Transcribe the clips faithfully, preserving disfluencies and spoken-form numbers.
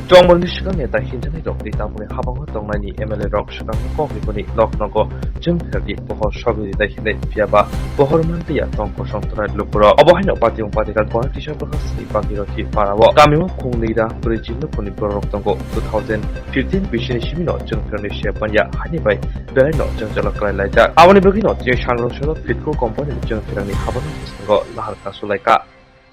Tongmani swkang neta hinjanai rok tei tabukni habango tongnaini M L A rok swkang kok rikoni nok nogo chwng pherdi pohor sogwi rinai hinwi phiya ba pohor manliya tong kosong tongnai lukurok. Obo haino patiung patikal borok kisa bwkha sini bagiroti parao kamio khung nira bwrwi chini lukurokni bororok tongo. Two thousand fifteen bisini simino chwng pherni se panya haini bai belaino chwng chalok khlai laijak. Aboni bagwino tei sangrong sero Fitco company ni chwng pherangni habano bwskango nahar kasulaikha.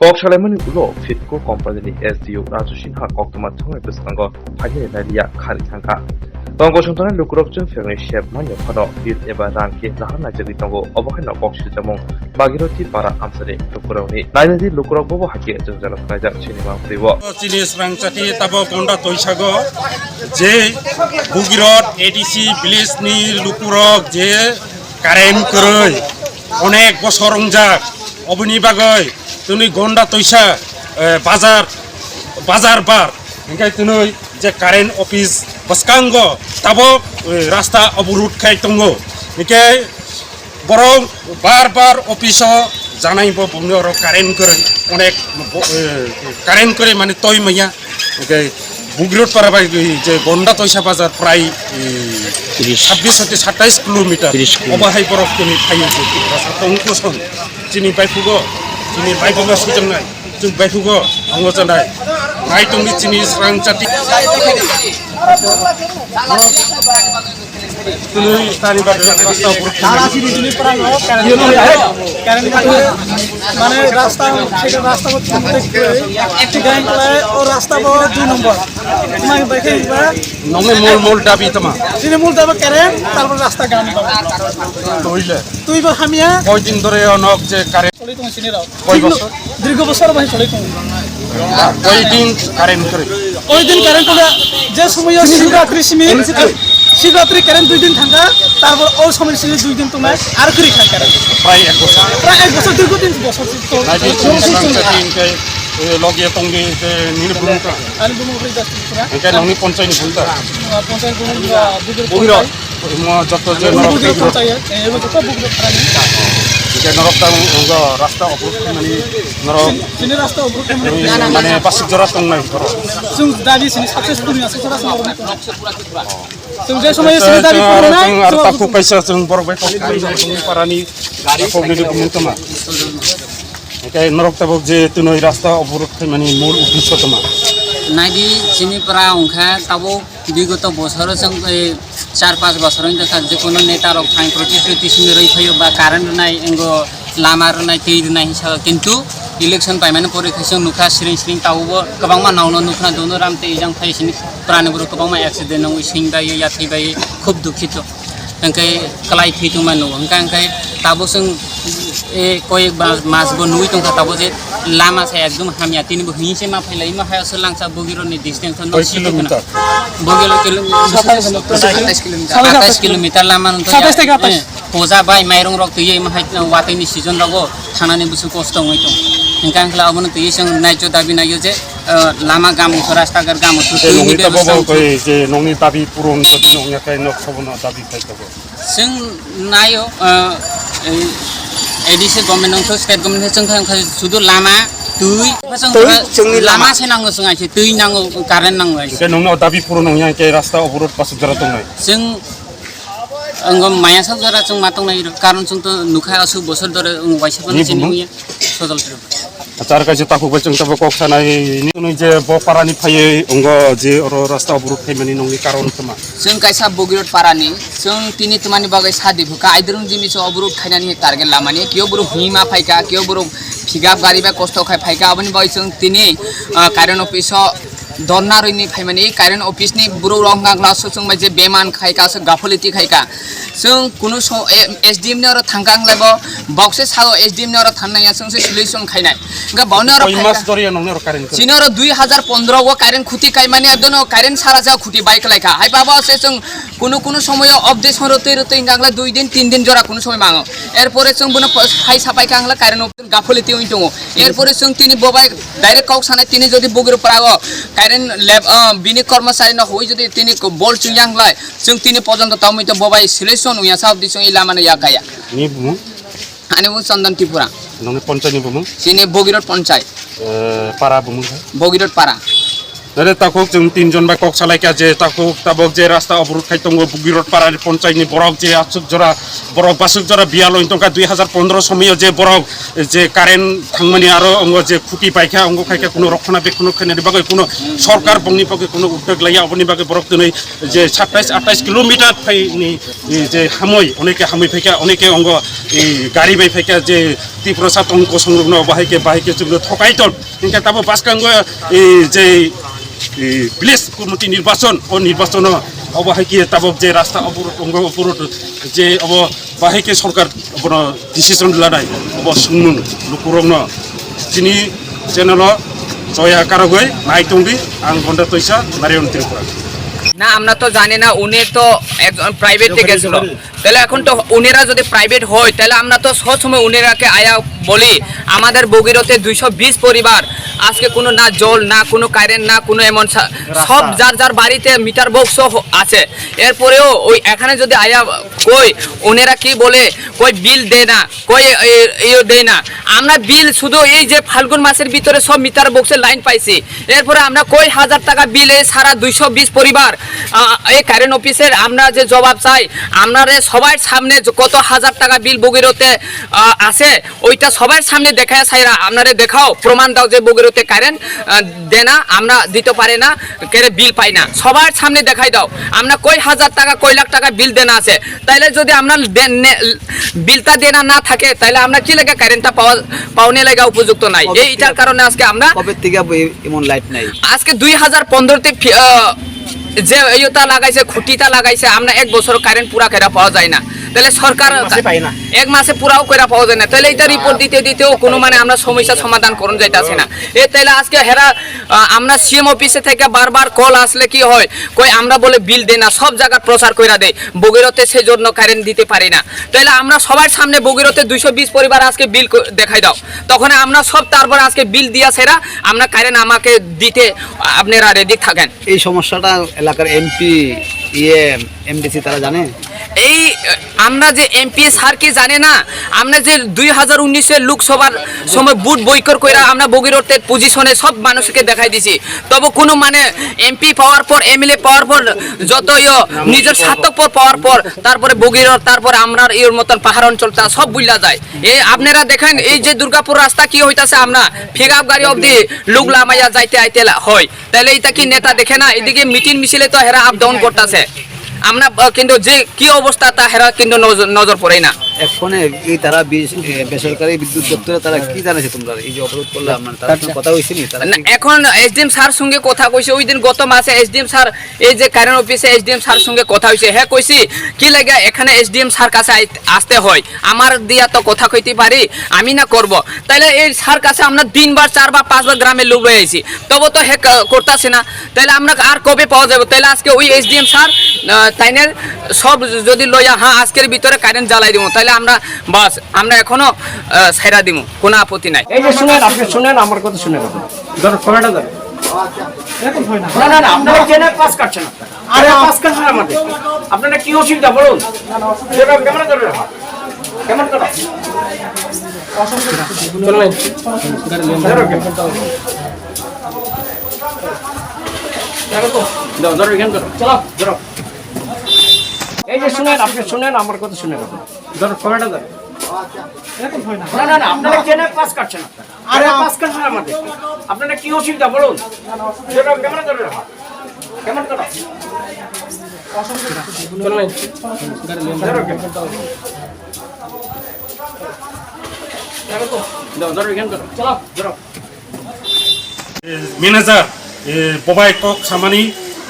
Kok salaimani ulo Fitco company ni S D O Raju Sinha koktwma thwngnai bwskango phainai naliya khari thangkha. Tongko songthana lukurok chwng pherangni sep manya phano bill eba rang khe nahar naijagwi tongo. Obo haino kok siljamung Bagiroti para amsani lukurokni nainadi lukurok bobo hakhe chwng chalok khlaijak sini mang twibo. Chini srangchati tabo konda toisago je Bugirot A D C village ni lukurok je current kwrwi onek bosor wngjak, oboni bagwi twnwi gonda toisa, eh, bazar, bazar bar hinkhe twnwi je current office bwskango tabok, eh, rasta oborud khai tongo. Hinkhe borok bar bar office o janai bo bumni oro current kwrwi onek bo-, eh, current kwrwi mani toi manya. Hinkhe Bugirot para bai je gonda toisa bazar prai, eh, Tris. Sabbish hote satais kilometer. Tris kilometer. Obo hai borok tini phaio je Tiprasa tong koson. Chini baipugo, chini baipugo sujaknai. Chwng baipugo, tongo chanai. Nai tongni chini srang chati. Tini tani bagwi rasta oborud. Current, current mane rasta, rasta bo thik thik kwrwi. Current kwlai, o rasta bo dui number. Mai bai khe ba. Nongni mul mul dabi tama. Chini mul dabi current, tarpor rasta gam. Toile. Twi bo hamya. Koi din dhore onok je current. Choli tongo chini rok. Koi bosor? Dirgo bosor bai choli tongo. Koi din current kwrwi? Koi din current kwrwi? Je somoyo Shivratri simi, Shivratri current dui din thangkha, tarpor o somoy simi dui din tongnai, ar kwrwi kha current. Prai ek bosor. Prai ek bosor, dirgo tin bosor. Nai di chini srang chati hinkhe, eh, logi tongdi je nini bumung ta. Ani bumung ri das pura. Hinkhe nongni ponchai ni bumung ta. Ponchai bumung, ah, bugir Bugirot. Mo joto je norok Bugirot tei borok. Ponchai, eh, ebo joto bugir pura ni. Je norok tang, ngo rasta oborud khaimani norok. Chini rasta oborud khaimani. Mane pasik jora tongnai borok. Chwng dabi chini successful ni aswk jora chwng oborud khaimani. Chwng je somoy chini dabi pura nai, chwng ar chwng takhuk kaisa chwng borok bai kok khaimani parani. Kok nini bumung tama. Hinkhe norok tabuk je twnwi rasta oborud khaimani mul uddesho tama? Naidi chini pura wngkha tabuk bigoto bosoro chwng, eh, char panch bosor wngkha je kono neta rok thang protest simi rwi phaio ba current rwnai, engo lama rwnai, twi rwnai hinsa, kintu election paimani pore khe chwng nukha siring siring tabukbo kwbangma nokno nukha dono ram tei ejang phai sini purani borok kwbangma accident wngwi sing bai ya thwi bai khub dukhito. Hingke kalai thwi tongma nugo. Hingke, hingke tabuk chwng, eh, koyek ba-, mas bo nugwi tongkha tabuk je lama se ekdom hamya. Tini bo hini se ma phailai, ma hai aswk langsa bogironi distance no Koi swi tongkha na. Kilometer? Bogiro kilo-, satais kilometer. Satais kilometer. Satais kilometer lama no to ya. Satais theke atais. Eh, poja bai mairung rok twi ma hai watwi ni season rogo thanani bwswk kosto wngwi tong. Hingke, hingke abono twi chwng naijo dabi naiyo je, eh, lama gam uso rasta gar gam uso Tei twi nongni ni tabuk bebostha bo wngkha. Koi je nongni dabi puron jodi nongya khe nok sobono dabi khai tabuk. Chwng naio, ah, ei, A D C government wngkha, state government wngkha, chwng kha, wngkha sudu lama, twi, chwng Twi, kha chwngni lama lama. Se nango chwng aise, twi nango, current nango aise. Hingke nongno dabi puron wngya hingke rasta oborod pasuk jora tongnai. Chwng, wngkha maya sak jora chwng ma tongnai, karon chwng to nukha aswk bosor dore, wng waisa phano Ni chini bumung? Wngya, Sodol Tripura. Achar kaisa takhuk bai chwng tabo kok sanai ni, nini je bo parani phaiwi wngkha je oro rasta oborod khaimani nongni karon kwma? Chwng kaisa Bogirot parani, chwng tini twmani bagwi sadi bwkha aidrwng jimi se oborod khainani target lamani, kiyo borok hima phaikha, kiyo borok phigap gari bai kosto khai phaikha, aboni bagwi chwng tini, ah, current office o dhorna rwini phaimani, current office ni borok rok wngkha glass o chwng bai je beman khaikha, aswk gapholiti khaikha. Chwng kunu so-, eh, S D M ni oro thangkha wng laibo, bokse sao S D M ni oro thangnai ya, chwng se solution khainai. Hingke bo ni oro Koi phaikha. Mas doriya nongni oro current kwrwi? Chini oro dui hazar pondro o current khuti kaimani, dono current sara ja khuti bai kwlai kha. Hai babo se chwng kunu kunu somoyo update rwtwi rwtwi hingkha wng lai dui din, tin din jora kunu somoi mango. Erpore chwng bono po-, phai sapai kha wng lai current o gapholiti wng tongo. Erpore chwng tini bo bai direct kok sanai tini jodi Bogirot para o current lab, ah, bini kormosari no hoi jodi tini ko-, bol chwng yang lai. Chwng tini pojonto tamui to bo bai solution wngya sa, obdi chwng i lama no yak gaya. Ni bumung? Ani bumung Chandan Tripura. Nongni ponchai ni bumung? Chini Bogirot ponchai. Eh, para bumung khe? Bogirot para. Dare takhuk chwng tinjon bai kok salaikha je takhuk tabok je rasta oborot khai tongo Bugirot parani ponchayni borok je aswk jora borok baswk jora biyalo wng tongkha dui hazar pondro somoyo je borok je current thangmani aro ongo je khuti paikha ongo khaikha kuno rokhona bekhono khainani bagwi kuno sorkar bongni bagwi kuno uddog laiya oboni bagwi borok twnwi je satais atais kilometer phaini je hamoi oneke hamoi phaikha oneke ongo gari bai phaikha je Tiprasa tong kosong rokno bahai khe bahai khe chwngno thokai ton. Hinkhe tabo bwskango, eh, je, eh, village committee nirbachon, o nirbachono obo hai khe tabok je rasta oborot, ongo oborot je obo bahai khe sorkar obono decision lanai, obo sungmung lukurokno chini channel o joya karogoi nai tongdi, ang Gonda Toisa, Narayan Tripura. না, আমরা তো জানি না, উনি তো একজন প্রাইভেটে গেছিল। তাহলে এখন তো উনারা যদি প্রাইভেট হয়, তাহলে আমরা তো সবসময় উনারাকে আয়া বলি, আমাদের বগিরতে দুইশো বিশ পরিবার আজকে কোনো না জল, না কোনো কারেন্ট, না কোনো এমন সা-, রাস্তা। সব যার যার বাড়িতে মিটার বক্সও হ-, আছে। এরপরেও ওই এখানে যদি আয়া কই, ওনারা কি বলে, কই বিল দে না, কই এ-, ইয়ে দেয় না। আমরা বিল শুধু এই যে ফাল্গুন মাসের ভিতরে সব মিটার বক্সের লাইন পাইছি, এরপরে আমরা কয় হাজার টাকা বিল এই সারা দুইশো বিশ পরিবার, আহ, এই কারেন্ট অফিসের আমরা যে জবাব চাই, আপনারে সবার সামনে যে কত হাজার টাকা বিল বগিরতে, আহ, আছে, ওইটা সবার সামনে দেখায় চাইরা, আপনারে দেখাও, প্রমাণ দাও যে বগিরতে কারেন্ট, আহ, দেনা, আমরা দিতে পারে না, কেরে বিল পাই না, সবার সামনে দেখাই দাও, আমরা কয় হাজার টাকা, কয় লাখ টাকা বিল দেনা আছে, তাইলে যদি আমরা দে-, নে-, বিলটা দেনা না থাকে, তাইলে আমরা কি লেগে কারেন্টটা পাওয়া, পাওনে লেগে উপযুক্ত নাই? কবে এই ইটার থেকে, কারণে আজকে আমরা কবে থেকে ব-, এমন লাইট নাই? আজকে দুই হাজার পনেরো তে ফি-, আহ, যে ইয়েটা লাগাইছে, খুঁটিটা লাগাইছে, আমরা এক বছর কারেন্ট পুরা করে পাওয়া যায় না। তাহলে সরকার এক মাসে পাই না। এক মাসে পুরাও করে পাওয়া যায় না। তাহলে এটা রিপোর্ট দিতে দিতেও কোনো মানে আমরা সমস্যা সমাধান করুন যাইতাছে না। এ তাহলে আজকে হেরা, আহ, আমরা সিএম অফিসে থেকে বারবার কল আসলে কি হয়, কই আমরা বলে বিল দেয় না, সব জায়গার প্রচার কইরা দেয়, ভগীরথে সেই জন্য কারেন্ট দিতে পারি না। তাহলে আমরা সবার সামনে ভগীরথে দুইশো বিশ পরিবার আজকে বিল ক-, দেখাই দাও, তখন আমরা সব তারপর আজকে বিল দিয়া সেরা আমরা কারেন্ট আমাকে দিতে আপনারা রেডি থাকেন। এই সমস্যাটা এলাকার এমপি, ইএম, এমডিসি তারা জানে? এই, আহ, আমরা যে এমপি স্যার কি জানে না? আমরা যে দুই হাজার উনিশে লোকসভার সময় ভোট বয়কট কইরা আমরা ভগীরথের পজিশনে সব মানুষকে দেখাই দিছি, তবে কোনো মানে এমপি পাওয়ার পর, এমএলএ পাওয়ার পর, যত ইয়ো নিজের স্বার্থপর পাওয়ার পর, তারপরে ভগীরথ, তারপরে আমরা ইয়োর মতন পাহাড় অঞ্চলটা সব বুঝলা যায়। এই আপনারা দেখেন, এই যে দুর্গাপুর রাস্তা কি হইতাছে, আমরা ফিকআপ গাড়ি অবধি লোক লামাইয়া যাইতে আইতে লা-, হয়। তাহলে এটা কি নেতা দেখে না? এদিকে মিটিং মিছিলে তো হেরা আপ ডাউন করতেছে। আমরা, আহ, কিন্তু যে কি অবস্থা তা হেরা কিন্তু নজর, নজর পড়ে না। এখন এই তারা বিশ-, এ, বেসরকারি বিদ্যুৎ দপ্তরে তারা কি জানাইছে তোমরা? এই যে অবরোধ করলাম, মানে তার সঙ্গে কথা হয়েছে নি? তারা না, কি এখন এসডিএম স্যার সঙ্গে কথা কইছে, ওই দিন গত মাসে এসডিএম স্যার এই যে কারেন্ট অফিসে এসডিএম স্যার সঙ্গে কথা হয়েছে, হ্যাঁ কইছি, কি লাগে এখানে এসডিএম স্যার কাছে আই-, আসতে হয়, আমার দিয়া তো কথা কইতে পারি, আমি না করব। তাহলে এই স্যার কাছে আমরা তিনবার, চারবার, পাঁচবার গ্রামে লুবে আইছি, তবু তো হে ক-, করতাছে না। তাহলে আমরা আর কবে পাওয়া যাবে? তাহলে আজকে ওই এসডিএম স্যার, আহ, তাইনের সব যদি লইয়া, হ্যাঁ, আজকের ভিতরে কারেন্ট জ্বালাই দিব, তাহলে আমরা বাস, আমরা এখনো, আহ, ছাইরা দিব, কোনো আপত্তি নাই। এই যে শুনেন, আপনি শুনেন, আমার কথা শুনেন আপনি। ধরো, কমেন্টটা ধরো। না, না, না, আপনারা কেন পাস কাটছেন আপনারা? আরে, পাস কাটছেন আমাদের। আপনারা কি অসুবিধা বলুন? ধরো, ক্যামেরা ধরে রাখো। ক্যামেরা ধরো। চলো, গাড়ি নিয়ে ধরো, ক্যামেরা। ধরো, ধরো, এখানে ধরো। চলো, ধরো। এই যে শুনেন, আপনি শুনেন, আমার কথা শুনেন আপনি। ধরো, কমেন্টটা ধরো। না, না, না, আপনারা কেন পাস কাটছেন আপনারা? আরে, পাস কাটছেন আমাদের। আপনারা কি অসুবিধা বলুন? ধরো, ক্যামেরা ধরে রাখো। ক্যামেরা ধরো। চলো, গাড়ি নিয়ে ধরো, ক্যামেরা। ধরো, ধরো, এখানে ধরো। চলো, ধরো। Manager, eh, bobai kok samani,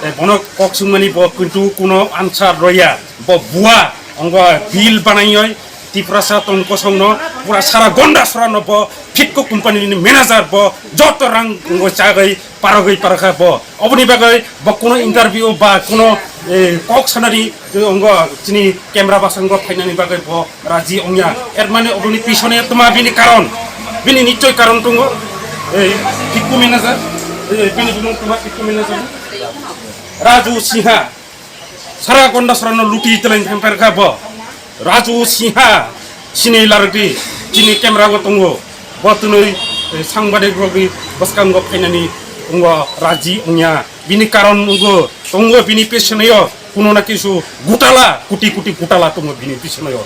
eh, bono kok sungmani bo kintu kuno answer roya, bo bua, ongo bill banaioi, Tiprasa tong kosongno, pura sara Gondasora no bo, Fitco company ni manager bo, joto rang ongo chagai, paragoi paragha bo. Oboni bagoi bo kuno interview ba kuno, eh, kok sanani, eh, ongo chini camera basango phainani bagoi bo raji ongya. Er mane oboni pisone toma bini karon. Bini nichoi karon tongo. Ei, Fitco manager. Ei, bini bumung toma Fitco manager. Raju Sinha. Sara Gondasora no luti teleng thangpar kha bo. Raju Sinha. Sini lardi. Chini camera go tongo. Bo tunui, eh, sangbadik rogni bwskango phainani tongo, raji wngya. Bini karon wngo, tongo bini pisinio kuno na kisu gutala, kuti kuti gutala tongo bini pisinio.